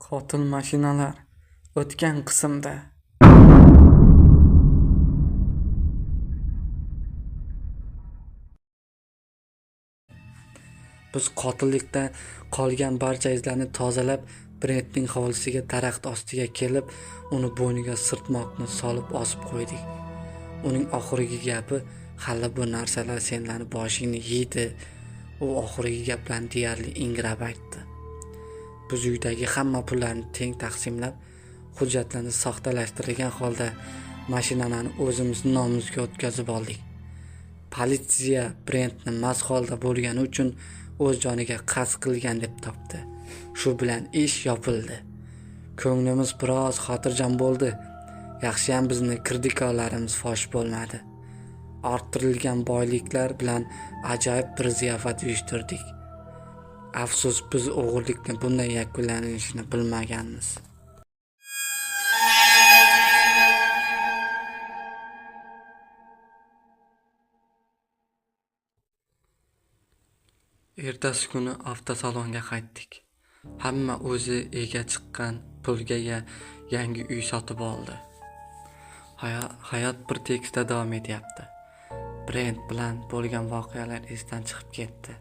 Qotil mashinalar o'tgan qismda. Biz qotillikda qolgan barcha izlarni tozalab, Brentning hovlisiga daraxt ostiga kelib, uni bo'yniga sirtmoqni solib osib qo'ydik. Uning oxirgi gapi: "Hali bu narsalar senlarni boshingni yeydi." U oxirgi gaplarni deyarli ingrab aytdi. Biz uydagi hamma pullarni teng taqsimlab, hujjatlarni soxtalashtirgan holda mashinalarni o'zimiz nomimizga o'tkazib oldik. Politsiya Brentni mast holda bo'lgani uchun o'z joniga qasd qilgan deb topdi. Shu bilan ish yopildi. Ko'nglimiz biroz xotirjam bo'ldi. Yaxshiyam bizni kirdikorlarimiz fosh bo'lmadi. Orttirilgan boyliklar bilan ajoyib bir ziyofat uyushtirdik. Afsus, biz o'g'irlikni bunday yakunlanishini bilmaganmiz. Ertasi kuni avtosalonga qaytdik. Hamma o'zi ega chiqqan pulga yangi uy sotib oldi. Hayot bir tekisda davom etyapti. Brent bilan bo'lgan voqealar esdan chiqib ketdi.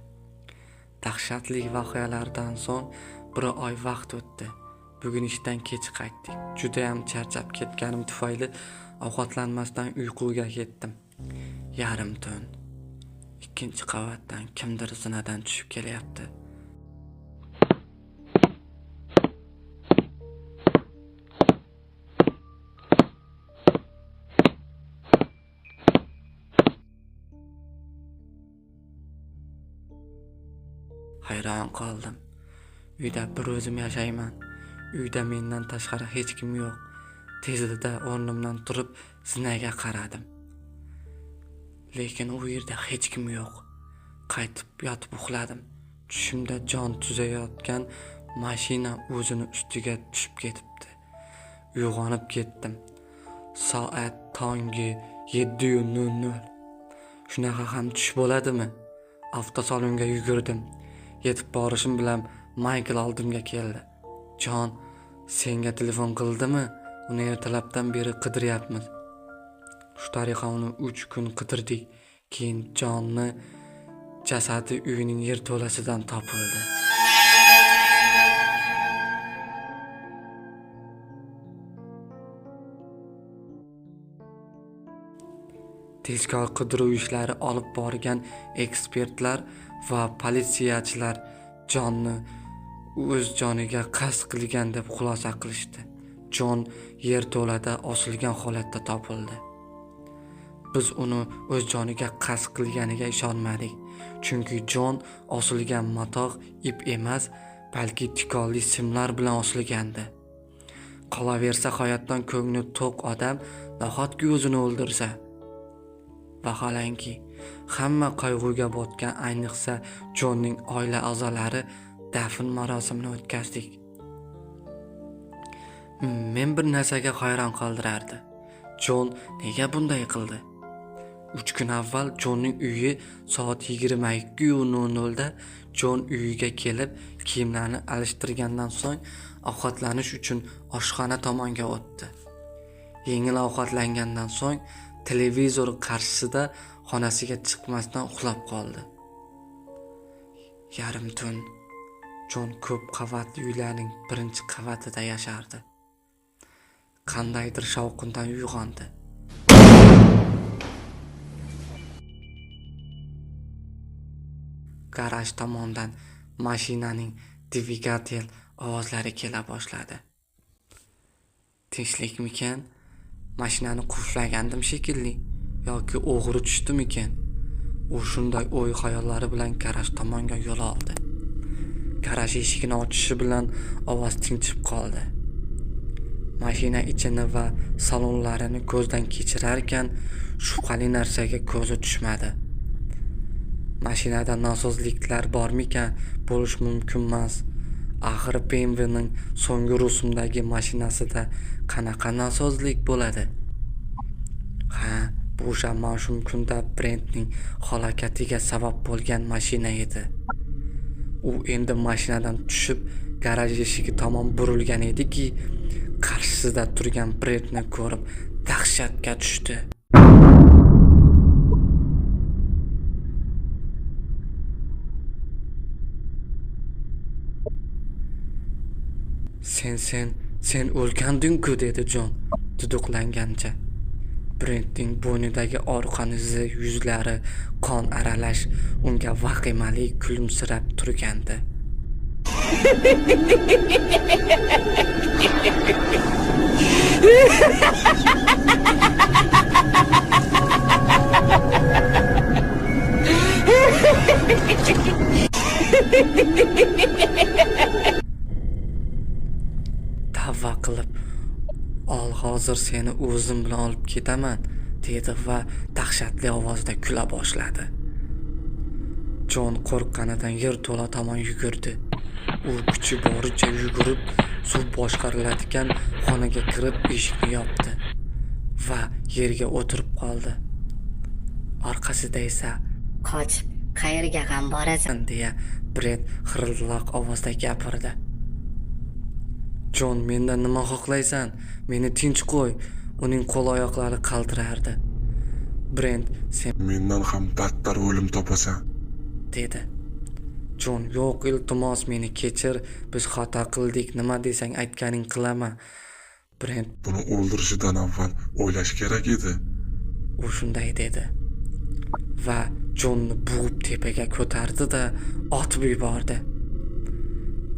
Dahshatli voqealardan so'ng bir oy vaqt o'tdi. Bugun ishdan kech qaytdik. Juda ham charchab ketganim tufayli ovqatlanmasdan uyquga ketdim. Yarim tun. Ikkinchi qavatdan kimdir zinadan tushib kelyapti. Hayron qoldim. Uyda bir o'zim yashayman. Uyda mendan tashqari hech kim yo'q. Tezda o'rnimdan turib zinaga qaradim. Lekin u yerda hech kim yo'q. Qaytib yotib uxladim. Tushimda jon tuzayotgan mashina o'zini ustiga tushib ketibdi. Uyg'onib ketdim. Soat tongi 7:00. Shunaqa ham tush bo'ladimi? Avtosalonga yugurdim. Yetib borishim bilan Maykl oldimga keldi. "Jon, senga telefon qildimi? Uni ertalabdan beri qidiryapmiz." Shu tariqa uni 3 kun qidirdik. Keyin Jonni jasadi uyining yerto'lasidan topildi. Tezkor qidiruv ishlari olib borgan ekspertlar va politsiyachilar Jonni o'z joniga qasd qilgan deb xulosa qilishdi. Jon yerto'lada osilgan holatda topildi. Biz uni o'z joniga qasd qilganiga ishonmadik. Chunki Jon osilgan matoh ip emas, balki tikonli simlar bilan osilgandi. Qolaversa, hayotdan ko'ngli to'q odam nahotki o'zini o'ldirsa? Vaholanki, hamma qayg'uga botgan, ayniqsa Jonning oila a'zolari dafn marosimini o'tkazdik. Men bir narsaga hayron qoldirardi. Jon nega bunday qildi? 3 kun avval Jonning uyi soat 22:00 da Jon uyiga kelib, kiyimlarini alishtirgandan so'ng ovqatlanish uchun oshxona tomonga o'tdi. Yengil ovqatlangandan so'ng televizor qarshisida xonasiga chiqmasdan uxlab qoldi. Yarim tun. Jon ko'p qavatli uylarning birinchi qavatida yashardi. Qandaydir shovqindan uyg'ondi. Garaj tomondan mashinaning dvigatel ovozlari kela boshladi. Tinchlikmikan? Mashinani qulflagandim shekilli, yoki o'g'ri tushdimikan? U shunday o'y xayollari bilan garaj tomonga yo'l oldi. Garaj eshigini ochishi bilan ovoz tinchib qoldi. Mashina ichini va salonlarini ko'zdan kechirarkan, shubhali narsaga ko'zi tushmadi. Mashinada nosozliklar bormikan? Bo'lishi mumkin emas. Axir BMWning so'nggi rusumdagi mashinasida qanaqa nosozlik bo'ladi? Ha, bu o'sha mash'um kunda Brentning halokatiga sabab bo'lgan mashina edi. U endi mashinadan tushib Garaj eshigi tomon burilgan ediki, qarshisida turgan Brentni ko'rib dahshatga tushdi. Sen o'lganding-ku, dedi Jon duduqlangancha. Brentning bo'ynidagi orqan izi, yuzlari qon aralash unga vahimali kulimsirab turgandi. Tavba qilib, "Ol, hozir seni o'zim bilan olib ketaman", dedi va dahshatli ovozda kula boshladi. Jon qo'rqqanidan yerto'la tomon yugurdi. U kuchi boricha yugurib, suv boshqariladigan xonaga kirib eshikni yopdi va yerga o'tirib qoldi. Orqasida esa "Qochib qayerga ham borasan?" deya Brent xirilloq ovozda gapirdi. "Jon, mendan nima xohlaysan? Meni tinch qo'y." Uning qo'l-oyoqlari qaltirardi. Brent, "Sen mendan ham battar o'lim topasan", dedi. Jon, "Yo'q, iltimos, meni kechir. Biz xato qildik. Nima desang aytganing qilaman." Brent, "Buni o'ldirishidan avval o'ylash kerak edi." U shunday dedi va Jonni bo'g'ib tepaga ko'tardi-da, otib yubordi.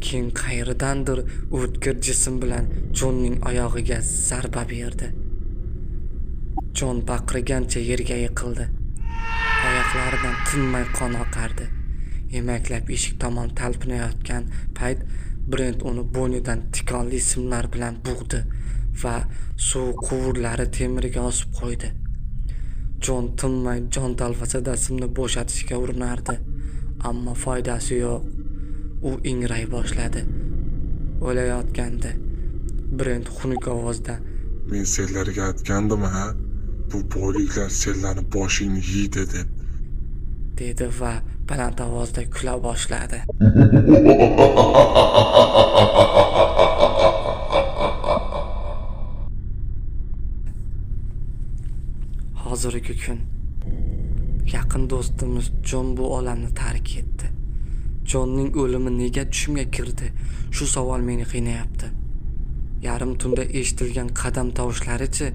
Keyin qayerdandir o'tkir jism bilan Jonning oyog'iga zarba berdi. Jon baqirgancha yerga yiqildi. Oyoqlaridan tinmay qon oqardi. Emaklab eshik tomon talpinayotgan payt Brent uni bo'ynidan tikonli simlar bilan bo'g'di va suv quvurlari temiriga osib qo'ydi. Jon tinmay jon talvasida simni bo'shatishga urinardi, ammo foydasi yo'q. U ingray boshladi. O'layotgandi. Brent xunuk ovozda, "Men senlarga aytgandim, ha? Bu boyliklar senlarni boshingni yeydi deb", dedi va baland ovozda kula boshladi. Hozirgi kun yaqin do'stimiz Jon bu olamni tark etdi. Jonning o'limi nega tushimga kirdi? Shu savol meni qiynayapti. Yarim tunda eshitilgan qadam tovushlarichi,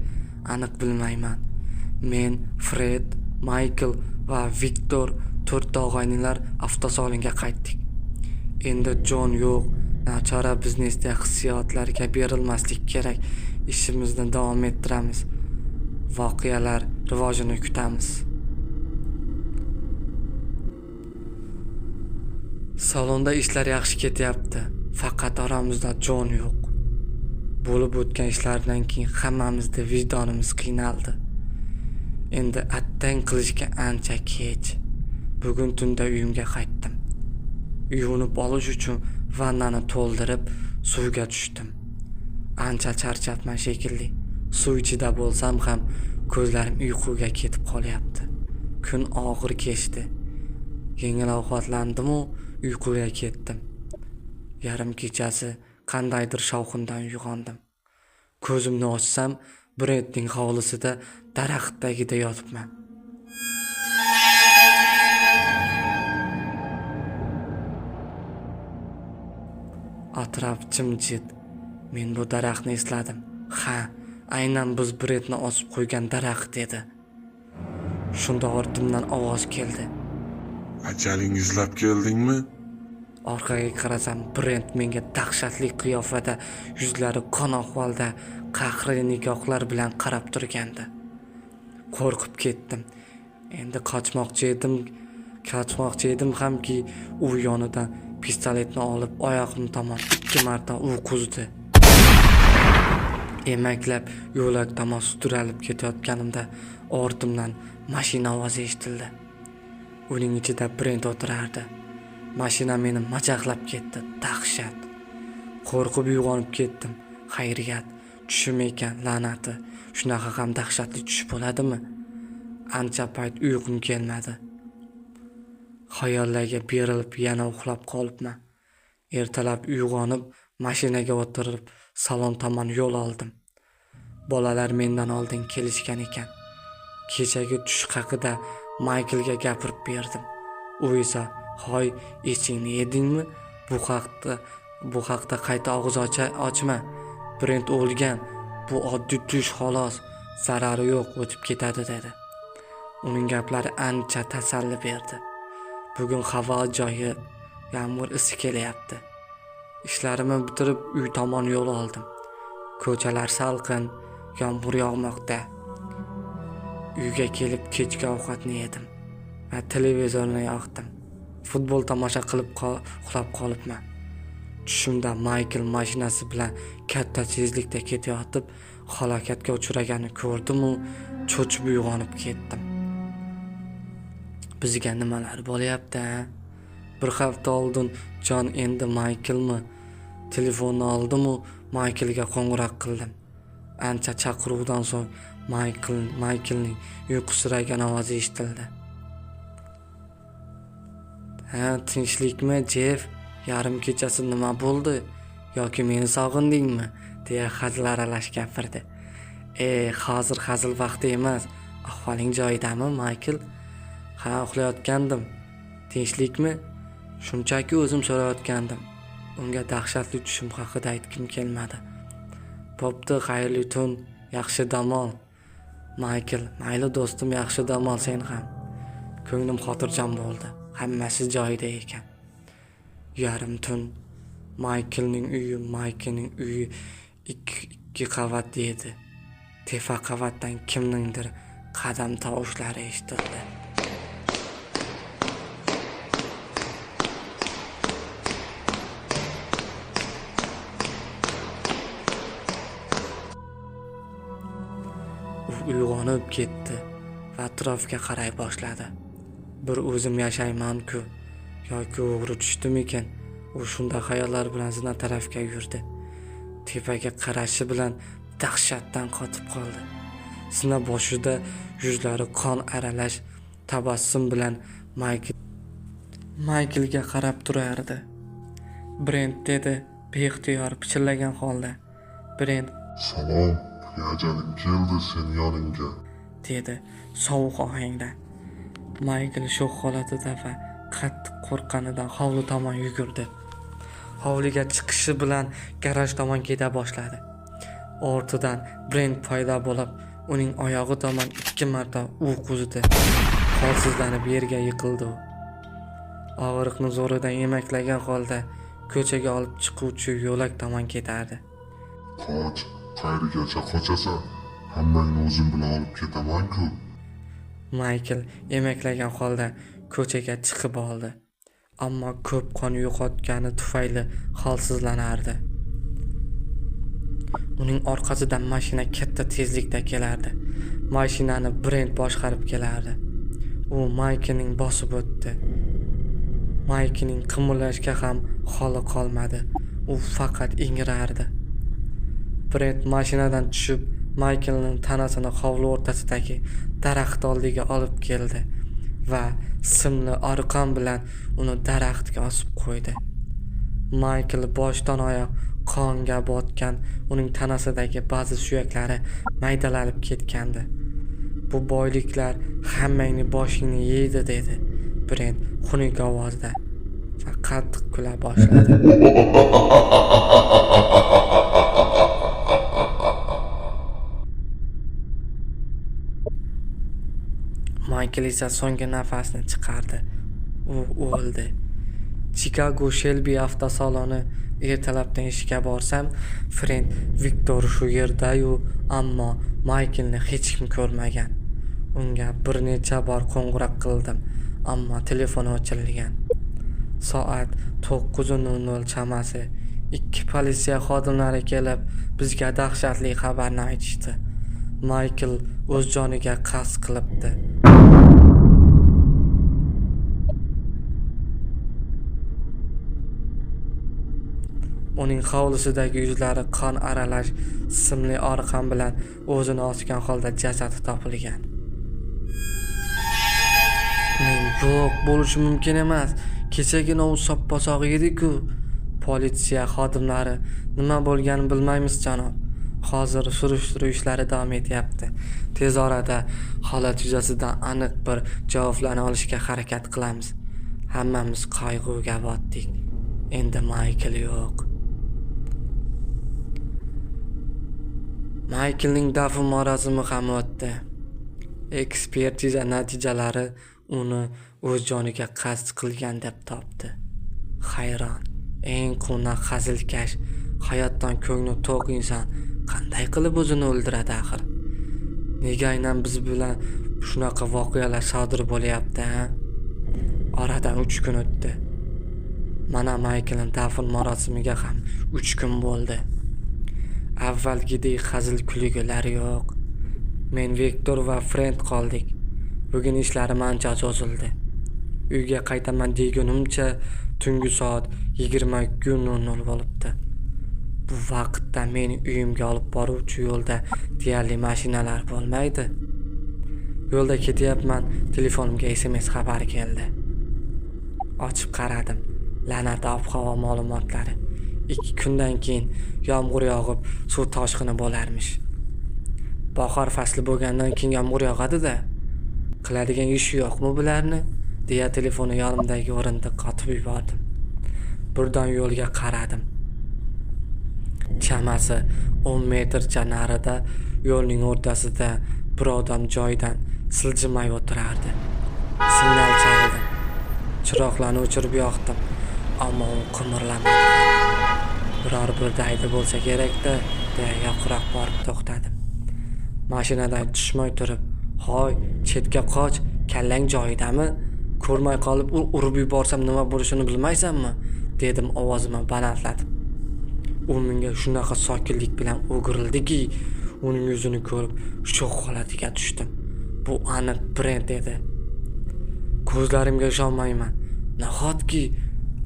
aniq bilmayman. Men, Fred, Maykl va Viktor to'rtta og'aynilar avtosalonga qaytdik. Endi Jon yo'q. Nachora, biznesda hissiyotlarga berilmaslik kerak. Ishimizni davom ettiramiz. Voqealar rivojini kutamiz. Salonda ishlar yaxshi ketyapti. Faqat oramizda Jon yo'q. Bo'lib o'tgan ishlardan keyin hammamizda vijdonimiz qiynaldi. Endi attang qilishga ancha kech. Bugun tunda uyimga qaytdim. Yuvinib olish uchun vannani to'ldirib suvga tushdim. Ancha charchabman shekilli. Suv ichida bo'lsam ham ko'zlarim uyquga ketib qolyapti. Kun og'ir kechdi. Yengil ovqatlandim-u uyquga ketdim. Yarim kechasi qandaydir shovqindan uyg'ondim. Ko'zimni ochsam, Brentning hovlisida daraxt tagida yotibman. Atrof jimjit. Men bu daraxtni esladim. Ha, aynan biz Brentni osib qo'ygan daraxt edi. Shunda ortimdan ovoz keldi. "Ajaling izlab keldingmi?" Orqaga qarasam, Brent menga dahshatli qiyofada, yuzlari qon ahvolda, qahri nigohlar bilan qarab turgandi. Qo'rqib ketdim. Endi qochmoqchi edim hamki, u yonidan pistoletni olib oyog'im tomon 2 marta o'q uzdi. Emaklab yo'lak tomon sudralib ketayotganimda ortimdan mashina ovozi eshitildi. Uning ichida Brent o'tirardi. Mashina meni majaqlab ketdi. Dahshat. Qo'rqib uyg'onib ketdim. Xayriyat, tushim ekan, la'nati. Shunaqa ham dahshatli tush bo'ladimi? Ancha payt uyqum kelmadi. Xayollarga berilib yana uxlab qolibman. Ertalab uyg'onib, mashinaga o'tirib, salon tomon yo'l oldim. Bolalar mendan oldin kelishgan ekan. Kechagi tush haqida Mayklga gapirib berdim. U esa, "Hoy, esingni yedingmi? Bu haqda qayta og'iz ochma. Brent o'lgan. Bu oddiy tush xolos. Zarari yo'q, o'tib ketadi" dedi. Uning gaplari ancha tasalli berdi. Bugun havo ajoyib, yomg'ir isi kelyapti. Ishlarimni bitirib uy tomon yo'l oldim. Ko'chalar salqin, yomg'ir yog'moqda. Uyga kelib kechki ovqatni yedim va televizorni yoqdim. Futbol tomosha qilib uxlab qolibman. Tushimda Maykl mashinasi bilan katta tezlikda ketayotib halokatga uchraganini ko'rdim-u, cho'chib uyg'onib ketdim. Bizga nimalar bo'lyapti, a? Bir hafta oldin Jon endi Mayklmi? Telefonni oldim-u, Mayklga qo'ng'iroq qildim. Ancha chaqiruvdan so'ng Mayklning uyqusiragan ovozi eshitildi. "Ha, tinchlikmi, Jeff? Yarim kechasi nima bo'ldi? Yoki meni sog'indingmi?" deya hazil aralash gapirdi. Hozir hazil vaqti emas. Ahvoling joyidami, Maykl?" "Ha, uxlayotgandim. Tinchlikmi?" Shunchaki o'zim so'rayotgandim. Unga dahshatli tushim haqida aytgim kelmadi. "Bo'pti, xayrli tun, yaxshi dam ol." "Maykl, mayli do'stim, yaxshi dam ol sen ham." Ko'nglim xotirjam bo'ldi. Hammasi joyida ekan. Yarim tun. Mayklning uyi ikki qavatli edi. Tepa qavatdan kimningdir qadam tovushlari eshitildi. U uyg'onib ketdi va atrofga qaray boshladi. Bir o'zim yashayman-ku, yoki o'g'ri tushdimikan? U shunday xayollar bilan zina tarafga yurdi. Tepaga qarashi bilan dahshatdan qotib qoldi. Zina boshida yuzlari qon aralash tabassum bilan Mayklga qarab turardi. "Brent" dedi beixtiyor pichirlagan holda. Brent: "Salom, ajalim keldi sen yoningga" dedi sovuq ohangda. Maykl sho'x holatida va qattiq qo'rqqanidan hovli tomon yugurdi. Hovliga chiqishi bilan garaj tomon keta boshladi. Ortidan Brent paydo bo'lib, uning oyog'i tomon 2 marta o'q uzdi. Holsizlanib yerga yiqildi u. Og'riqni zo'ridan emaklagan holda ko'chaga olib chiquvchi yo'lak tomon ketardi. "Qoch, qayergacha qochasan? Hammangni o'zim bilan olib ketaman-ku." Maykl emaklagan holda ko'chaga chiqib oldi. Ammo ko'p qon yo'qotgani tufayli holsizlanardi. Uning orqasidan mashina katta tezlikda kelardi. Mashinani Brent boshqarib kelardi. U Mayklning bosib o'tdi. Mayklning qimirlashga ham holi qolmadi. U faqat ingrardi. Brent mashinadan tushib, Mayklning tanasini hovli o'rtasidagi daraxt oldiga olib keldi va simli arqon bilan uni daraxtga osib qo'ydi. Maykl boshdan oyoq qonga botgan, uning tanasidagi ba'zi suyaklari maydalanib ketgandi. "Bu boyliklar hammangni boshingni yeydi" dedi Brent xunuk ovozda va qattiq kula boshladi. Maykl esa so'nggi nafasini chiqardi. U o'ldi. Chicago Shelby avtosaloni. Ertalabdan ishga borsam, Frend Viktor shu yerda-yu, ammo Mayklni hech kim ko'rmagan. Unga bir necha bor qo'ng'iroq qildim, ammo telefoni o'chirilgan. Soat 9:00 chamasi 2 politsiya xodimlari kelib, bizga dahshatli xabarni aytishdi. Maykl o'z joniga qasd qilibdi. Uning hovlisidagi yuzlari qon aralash simli arqon bilan o'zini osgan holda jasadi topilgan. Men yo'q, bo'lishi mumkin emas. Kechagina u soppa-sog' edi-ku. Politsiya xodimlari nima bo'lganini bilmaymiz janob. Hozir surishtiruv ishlari davom etyapti. Tez orada holat yuzasidan aniq bir javoblarni olishga harakat qilamiz. Hammamiz qayg'uga botdik. Endi Maykl yo'q. Mayklning dafn marosimi ham o'tdi. Ekspertiza natijalari uni o'z joniga qasd qilgan deb topdi. Hayron, eng quvnoq hazilkash, hayotdan ko'ngli to'q inson qanday qilib o'zini o'ldiradi axir? Nega aynan biz bilan shunaqa voqealar sodir bo'lyapti, ha? Oradan 3 kun o'tdi. Mana Mayklning dafn marosimiga ham 3 kun bo'ldi. Avvalgidek hazil kulgilar yo'q. Men, Viktor va Frend qoldik. Bugun ishlarim ancha cho'zildi. Uyga qaytaman degunimcha tungi soat 22:00 bo'libdi. Bu vaqtda meni uyimga olib boruvchi yo'lda deyarli mashinalar bo'lmaydi. Yo'lda ketyapman, telefonimga SMS xabar keldi. Ochib qaradim. La'nat ob-havo ma'lumotlari. 2 kundan keyin yomg'ir yog'ib, suv toshqini bo'larmish. Bahor fasli bo'lgandan keyin yomg'ir yog'adi-da. Qiladigan ishi yo'qmi bularni? Deya telefonni yonimdagi o'rindiqqa otib yubordim. Birdan yo'lga qaradim. Chamasi 10 metrcha narida yo'lning o'rtasida bir odam joyidan siljimay o'tirardi. Signal chaldim. Chiroqlarni o'chirib yoqdim, ammo u qimirlamadi. Biror bir daydi bo'lsa kerak-da, deya yoqroq borib to'xtadim. Mashinadan tushmay turib, "Hoy, chetga qoch, kallang joyidami? Ko'rmay qolib urib yuborsam nima bo'lishini bilmaysanmi?" dedim ovozimni balandlatib. U menga shunaqa sokinlik bilan o'girildiki, uning yuzini ko'rib shok holatiga tushdim. Bu aniq Brent edi. Ko'zlarimga ishonmayman. Nahotki,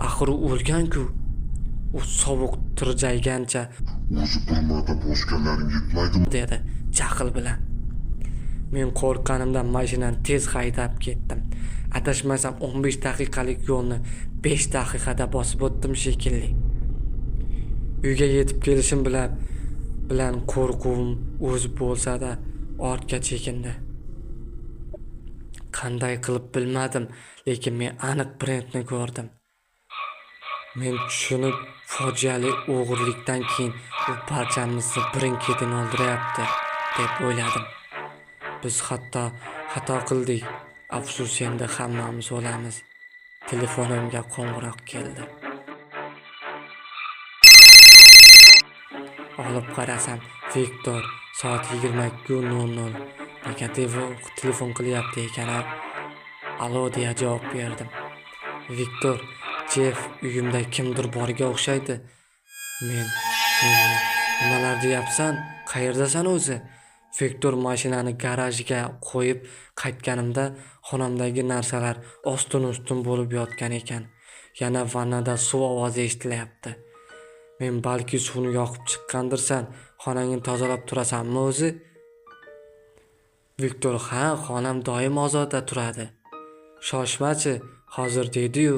axir u o'lgan-ku. U sovuq tirjaygancha O'zi bir marta bosganlaring yetmaydimi? dedi jahl bilan. Men qo'rqqanimdan mashinani tez haydab ketdim. Adashmasam 15 daqiqalik yo'lni 5 daqiqada bosib o'tdim shekilli. Uyga yetib kelishim bilan qo'rquvim o'zi bo'lsa-da ortga chekindi. Qanday qilib bilmadim, lekin men aniq Brentni ko'rdim. Men tushunib, fojiali o'g'irlikdan keyin u barchamizni birin-ketin o'ldiryapti deb o'yladim. Biz hatto xato qildik. Afsus, endi hammamiz o'lamiz. Telefonimga qo'ng'iroq keldi. Olib qarasam, Viktor soat 22:00 nega telefon qilyapti ekan? Alo deya javob berdim. Viktor, Jeff, uyimda kimdir borga o'xshaydi. Men nimalar deyapsan? Qayerdasan o'zi? Viktor mashinani garajga qo'yib qaytganimda xonamdagi narsalar ostin-ustun bo'lib yotgan ekan. Yana vannada suv ovozi eshitilyapti. Men balki suvni yoqib chiqqandirsan, xonangni tozalab turasanmi o'zi? Viktor, ha, xonam doim ozoda turadi. Shoshmachi, hozir dedi-yu,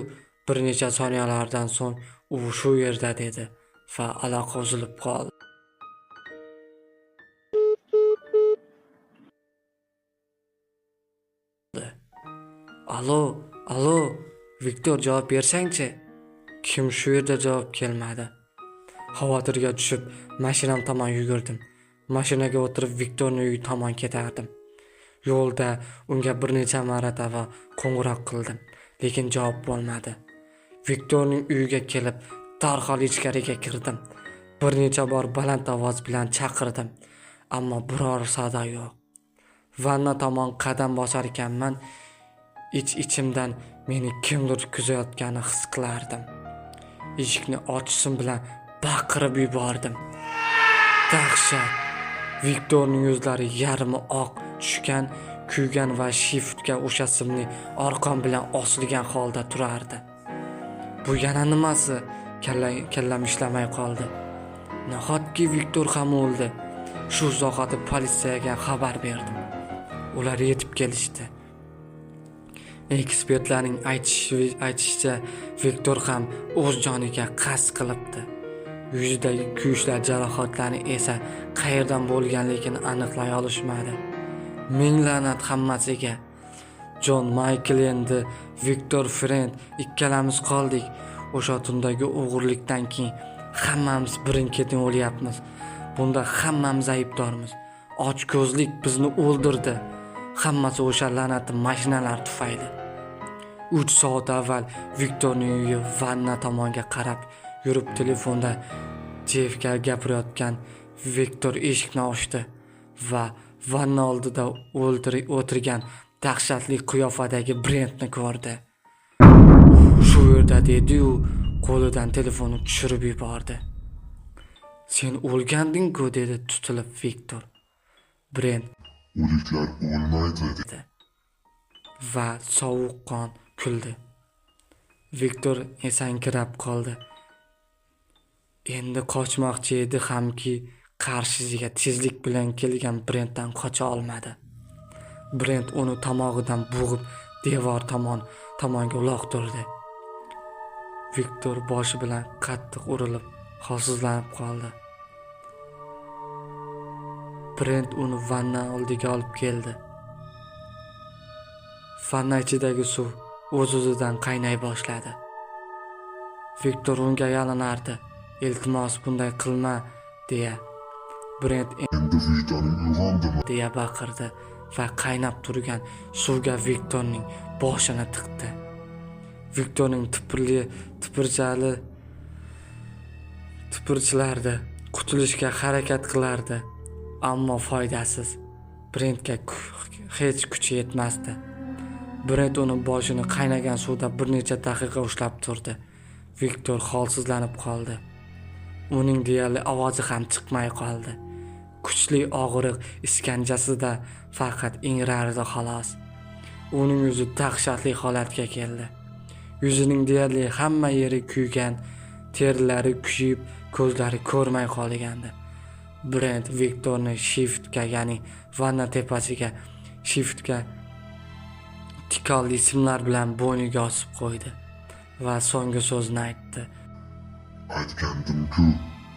bir necha soniyalardan so'ng u shu yerda dedi va aloqa uzilib qoldi. Alo, alo, Viktor, javob bersangchi. Kim shu yerda javob kelmadi. Xavotirga tushib, mashinam tomon yugurdim. Mashinaga o'tirib Viktorning uyi tomon ketardim. Yo'lda unga bir necha marotaba qo'ng'iroq qildim, lekin javob bo'lmadi. Viktorning uyiga kelib, darhol ichkariga kirdim. Bir necha bor baland ovoz bilan chaqirdim, ammo biror sado yo'q. Vanna tomon qadam bosar ekanman, ich-ichimdan meni kimdir kuzatayotganini his qilardim. Eshikni ochishim bilan baqirib yubordim. Dahshat! Viktorning yuzlari yarmi oq tushgan, kuygan va shiftga o'sha simli arqon bilan osilgan holda turardi. Bu yana nimasi? Kallam ishlamay qoldi. Nahotki Viktor ham o'ldi? Shu zahoti politsiyaga xabar berdim. Ular yetib kelishdi. Ekspertlarning aytishicha, Viktor ham o'z joniga qasd qilibdi. Yuzidagi kuyishlar, jarohatlarni esa qayerdan bo'lganligini aniqlay olishmadi. Ming la'nat hammasiga. Jon, Maykl, endi Viktor, Frend ikkalamiz qoldik. O'sha tundagi o'g'irlikdan keyin hammamiz birin-ketin o'lyapmiz. Bunda hammamiz aybdormiz. Ochko'zlik bizni o'ldirdi. Hammasi o'sha la'nati mashinalar tufayli. 3 soat avval Viktorning uyi vanna tomonga qarab yurib telefonda Jeffga gapirayotgan Viktor eshikni ochdi va vanna oldida o'tirgan dahshatli qiyofadagi Brentni ko'rdi. "Shu yerda", dedi-yu qo'lidan telefonni tushirib yubordi. "Sen o'lganding-ku", dedi tutilib Viktor. Brent "O'liklar o'lmaydi", dedi va sovuqqon kuldi. Viktor esankirab qoldi. Endi qochmoqchi edi hamki, qarshisiga tezlik bilan kelgan Brentdan qocha olmadi. Brent uni tomog'idan bo'g'ib devor tomonga uloqtirdi. Viktor boshi bilan qattiq urilib, holsizlanib qoldi. Brent uni vanna oldiga olib keldi. Vanna ichidagi suv o'z-o'zidan qaynay boshladi. Viktor unga yalinardi: "Iltimos, bunday qilma", deya. Brent "Endi vijdoning uyg'ondimi?" deya baqirdi va qaynab turgan suvga Viktorning boshini tiqdi. Viktorning tipirchilardi, qutulishga harakat qilardi, ammo foydasiz. Brentga hech kuchi yetmasdi. Brent uni boshini qaynagan suvda bir necha daqiqa ushlab turdi. Viktor holsizlanib qoldi. Uning deyarli ovozi ham chiqmay qoldi. Kuchli og'riq iskanjasida faqat ingrardi xolos. Uning yuzi dahshatli holatga keldi. Yuzining deyarli hamma yeri kuygan, terilari kuyib, ko'zlari ko'rmay qolgandi. Brent Viktorni shiftga, ya'ni vanna tepasiga shiftga tikonli simlar bilan bo'yniga osib qo'ydi va so'nggi so'zni aytdi. "Aytgandim-ku,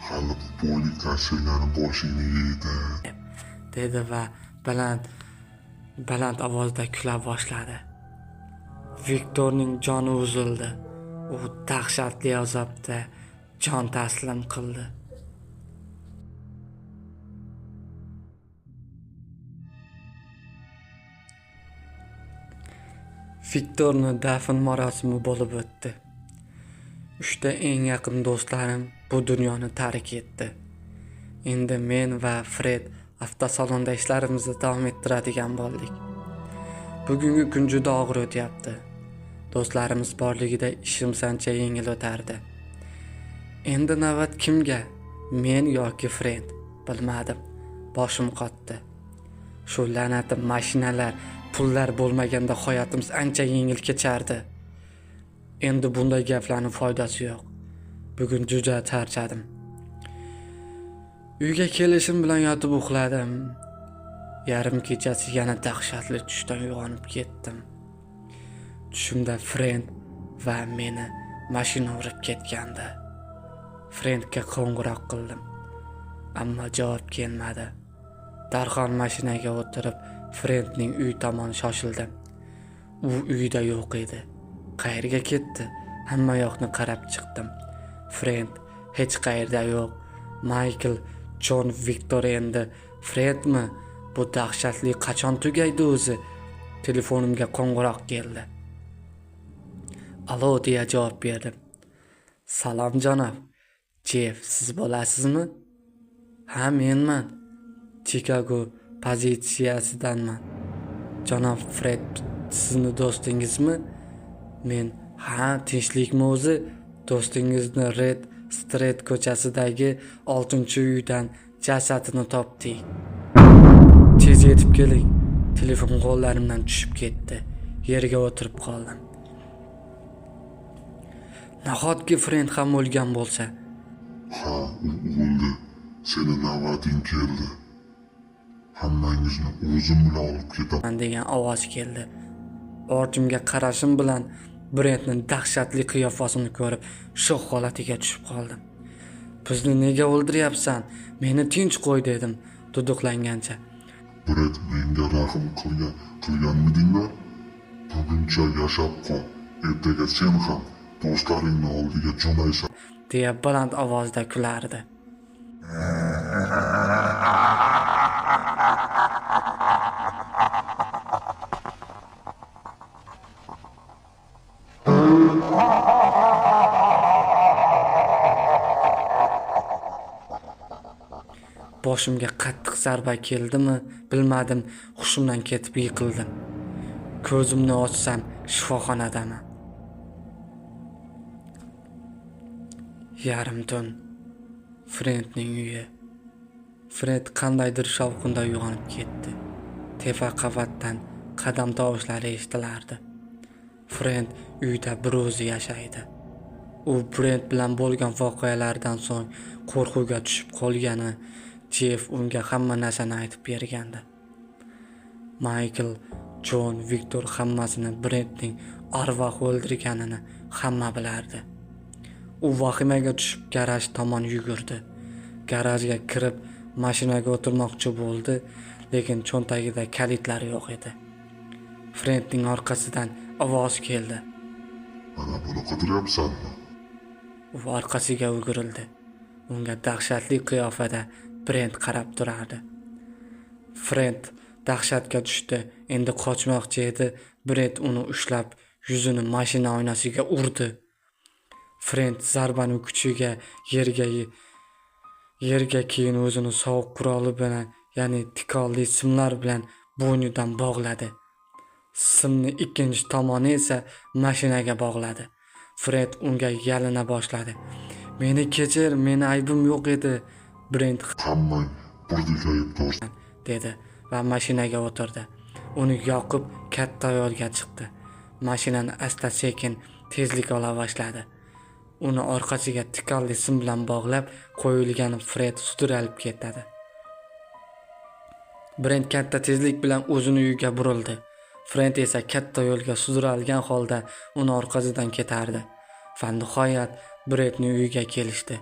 hali bu boyliklar senlarni boshingni yeydi", dedi va baland ovozda kula boshladi. Viktorning joni uzildi. U dahshatli azobda jon taslim qildi. Viktorni dafn marosimi bo'lib o'tdi. 3ta eng yaqin do'stlarim bu dunyoni tark etdi. Endi men va Fred avtosalonda ishlarimizni davom ettiradigan bo'ldik. Bugungi kun juda og'ir o'tyapti. Do'stlarimiz borligida ishimiz ancha yengil o'tardi. Endi navbat kimga? Men yoki Fred? Bilmadim. Boshim qotdi. Shu la'nati mashinalar, pullar bo'lmaganda hayotimiz ancha yengil kechardi. Endi bunday gaplarning foydasi yo'q. Bugun juda charchadim. Uyga kelishim bilan yotib uxladim. Yarim kechasi yana dahshatli tushdan uyg'onib ketdim. Tushimda Frend va meni mashina urib ketgandi. Frendga qo'ng'iroq qildim, ammo javob kelmadi. Darhol mashinaga o'tirib Frendning uyi tomon shoshildim. U uyda yo'q edi. Qayerga ketdi? Hamma yoqni qarab chiqdim. Frend hech qayerda yo'q. Maykl, Jon, Viktor endi Fredmi? Bu dahshatli qachon tugaydi o'zi? Telefonimga qo'ng'iroq keldi. Alo deya javob berdim. Salom janob. Jeff, siz bo'lasizmi? Ha, menman. Chicago pozitsiyasidanman. Janob Fred sizni do'stingizmi? Men, ha, tinchlikmi o'zi? Do'stingizni Red Street ko'chasidagi 6-uydan jasadini topdik. Tez yetib keling. Telefon qo'llarimdan tushib ketdi. Yerga o'tirib qoldim. Nahotki Frend ham o'lgan bo'lsa? Ha, u o'ldi. Seni navbating keldi. Hammangizni o'zim bilan olib ketaman degan ovoz keldi. Ortimga qarashim bilan Brentning dahshatli qiyofasini ko'rib, shok holatiga tushib qoldim. Bizni nega o'ldiryapsan? Meni tinch qo'y, dedim duduqlangancha. Brent, menga rahm qilganmidinglar? Buguncha yashab qol. Ertaga sen ham do'stlaringni oldiga jo'naysan, deya baland ovozda kulardi. Boshimga qattiq zarba keldimi, bilmadim, hushimdan ketib yiqildim. Ko'zimni ochsam shifoxonadaman. Yarim tun. Frendning uyi. Fred qandaydir shovqinda uyg'onib ketdi. Tepa qavatdan qadam tovushlari eshitilardi. Frend uyda bir o'zi yashaydi. U Brent bilan bo'lgan voqealardan so'ng qo'rquvga tushib qolgani Jeff unga hamma narsani aytib bergandi. Michael, John, Victor hammasini Brentning arvoh o'ldirganini hamma bilardi. U vahimaga tushib garaj tomon yugurdi. Garajga kirib mashinaga o'tirmoqchi bo'ldi, lekin cho'ntagida kalitlar yo'q edi. Frendning orqasidan ovoz keldi. Mana buni qidiryapsanmi? U orqasiga o'girildi. Unga dahshatli qiyofada Brent qarab turardi. Frend dahshatga tushdi. Endi qochmoqchi edi. Brent uni ushlab, yuzini mashina oynasiga urdi. Frend zarbaning kuchiga yerga keyin o'zini sovuq quroli bilan, ya'ni tikonli simlar bilan bo'ynidan bog'ladi. Simni ikkinchi tomoni esa mashinaga bog'ladi. Fred unga yalina boshladi. Meni kechir, meni aybim yo'q edi. Brent hammang birdek aybdorsiz, dedi va mashinaga o'tirdi. Uni yoqib katta yo'lga chiqdi. Mashinani asta-sekin tezlik ola boshladi. Uni orqasiga tikonli sim bilan bog'lab qo'yilgan Fred sudralib ketadi. Brent katta tezlik bilan o'zini uyiga burildi. Fred esa katta yo'lga sudralgan holda uni orqasidan ketardi. Va nihoyat Brentning uyiga kelishdi.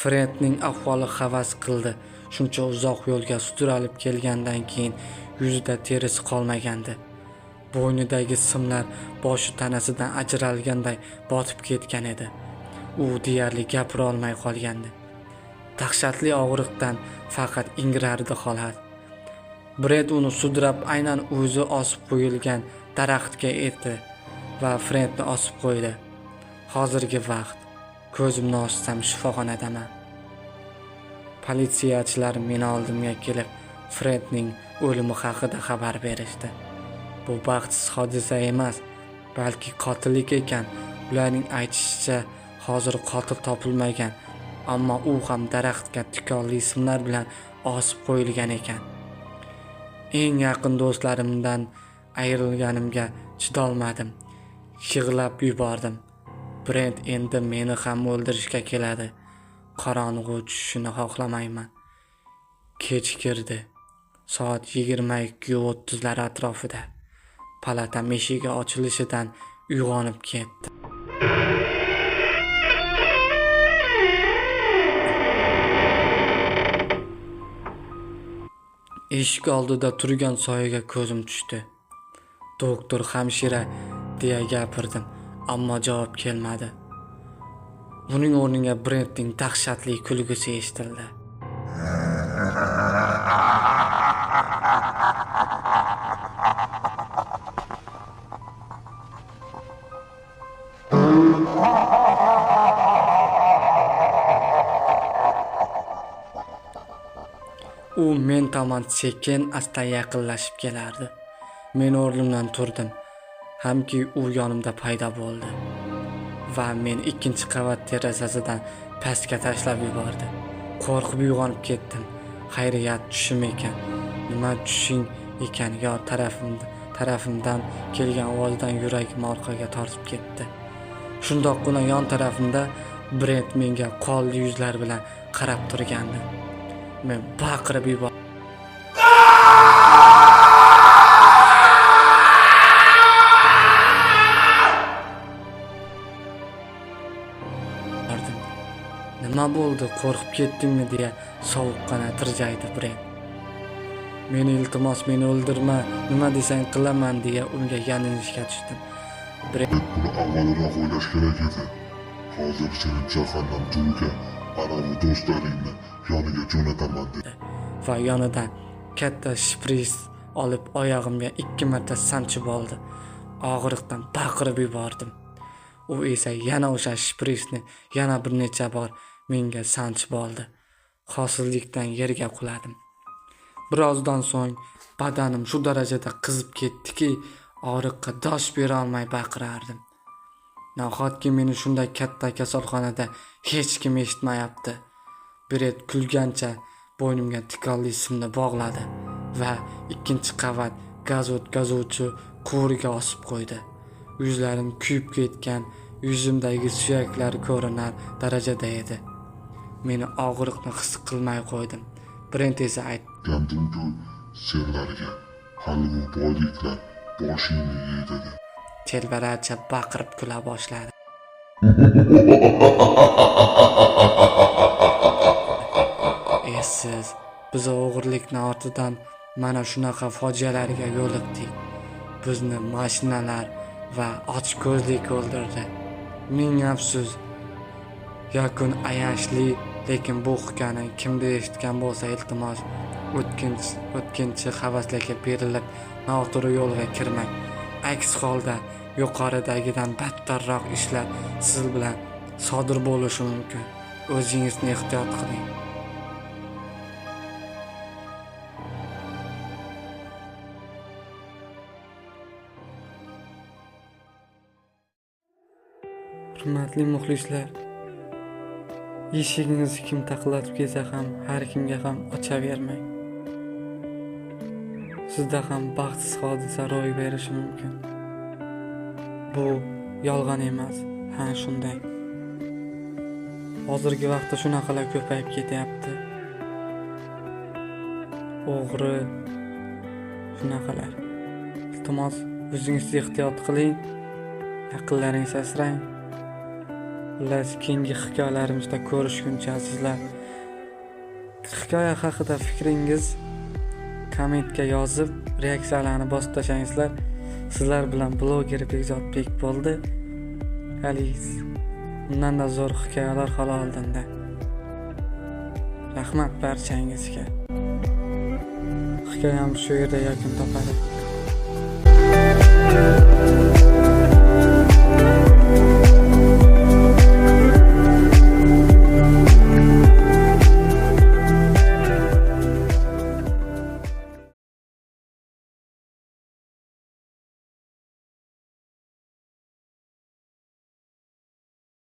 Fredning ahvoli havas qildi. Shuncha uzoq yo'lga sudralib kelgandan keyin yuzida terisi qolmagandi. Bo'ynidagi simlar boshi tanasidan ajralganday botib ketgan edi. U deyarli gapira olmay qolgandi. Dahshatli og'riqdan faqat ingrardi xolos. Brent uni sudrab aynan o'zi osib qo'yilgan daraxtga etdi va Fredni osib qo'ydi. Hozirgi vaqt. Ko'zimni ochsam shifoxonadaman. Politsiyachilar meni oldimga kelib Fredning o'limi haqida xabar berishdi. Bu baxtsiz hodisa emas, balki qotillik ekan. Ularning aytishicha, hozir qotil topilmagan, ammo u ham daraxtga tikonli simlar bilan osib qo'yilgan ekan. Eng yaqin do'stlarimdan ayrilganimga chidolmadim. Yig'lab yubordim. Brent endi meni ham o'ldirishga keladi. Qorong'u tushishini xohlamayman. Kech kirdi. Soat 22:30 atrofida. Palatam eshigi ochilishidan uyg'onib ketdi. Eshik oldida turgan soyaga ko'zim tushdi. Doktor, hamshira deya gapirdim, ammo javob kelmadi. Buning o'rniga Brentning dahshatli kulgusi eshitildi. U men tomon sekin asta yaqinlashib kelardi. Men o'rnimdan turdim, hamki u yonimda paydo bo'ldi va men ikkinchi qavat derazasidan pastga tashlab yubordi. Qo'rqib uyg'onib ketdim. Xayriyat, tushim ekan. Nima tushing ekan yo tarafimdan kelgan ovozdan yuragim orqaga tortib ketdi. Shundoqqina yon tarafimda Brent menga qonli yuzlar bilan qarab turgandi. Men baqirib yubordim. Nima bo'ldi, qo'rqib ketdingmi deya sovuqqina tirjaydi Brent. Meni iltimos, meni o'ldirma, nima desang qilaman deya unga yalinishga tushdim. Buni avvalroq o'ylash kerak edi. Hozir seni jahannam tubiga, anavi do'stlaringni yoniga jo'nataman dedi. Va yonidan katta shpris olib oyog'imga 2 marta sanchib oldi. Og'riqdan baqirib yubordim. U esa yana o'sha shprisni yana bir necha bor menga sanchib oldi. Hosillikdan yerga quladim. Birozdan so'ng badanim shu darajada qizib ketdiki, og'riqqa dosh bera olmay baqirardim. Nahotki meni shunday katta kasalxonada hech kim eshitmayapti. Bret kulgancha bo'ynimga tikonli simni bog'ladi va 2 qavat gaz o'tkazuvchi quvurga osib qo'ydi. Yuzlarim kuyib ketgan, yuzimdagi suyaklar ko'rinar darajada edi. Meni og'riqni his qilmay qo'ydim. Brent esa aytdi: Gandimku senlarga hali bu boyliklar boshingni yeydi. Telbalarcha baqirib kula boshladi. Esiz, biz o'g'irlikni ortidan mana shunaqa fojialarga yo'liqdik. Bizni mashinalar va ochko'zlik o'ldirdi. Ming afsus. Yakun ayanchli, lekin bu hikoyani kimdir eshitgan bo'lsa, iltimos, o'tkinchi havaslarga berilib noto'g'ri yo'lga kirmang. Aks holda yuqoridagidan battarroq ishlar siz bilan sodir bo'lishi mumkin. O'zingizni ehtiyot qiling. Hurmatli muxlislar, eshigingizni kim taqillatib kelsa ham, har kimga ham ochavermang. Sizda ham baxtsiz hodisa ro'y berishi mumkin. Bu yolg'on emas, ha shunday. Hozirgi vaqtda shunaqalar ko'payib ketyapti. O'g'ri shunaqalar. Iltimos, o'zingizni ehtiyot qiling, yaqinlaringizni asrang. Xullas, keyingi hikoyalarimizda ko'rishguncha azizlar. Hikoya haqida fikringiz kommentga yozib, reaksiyalarni bosib tashlangizlar. Sizlar bilan bloger Bekzodbek bo'ldi. Hali bundan-da zo'r hikoyalar hali oldinda. Rahmat barchangizga. Hikoyam shu yerda yakun topadi.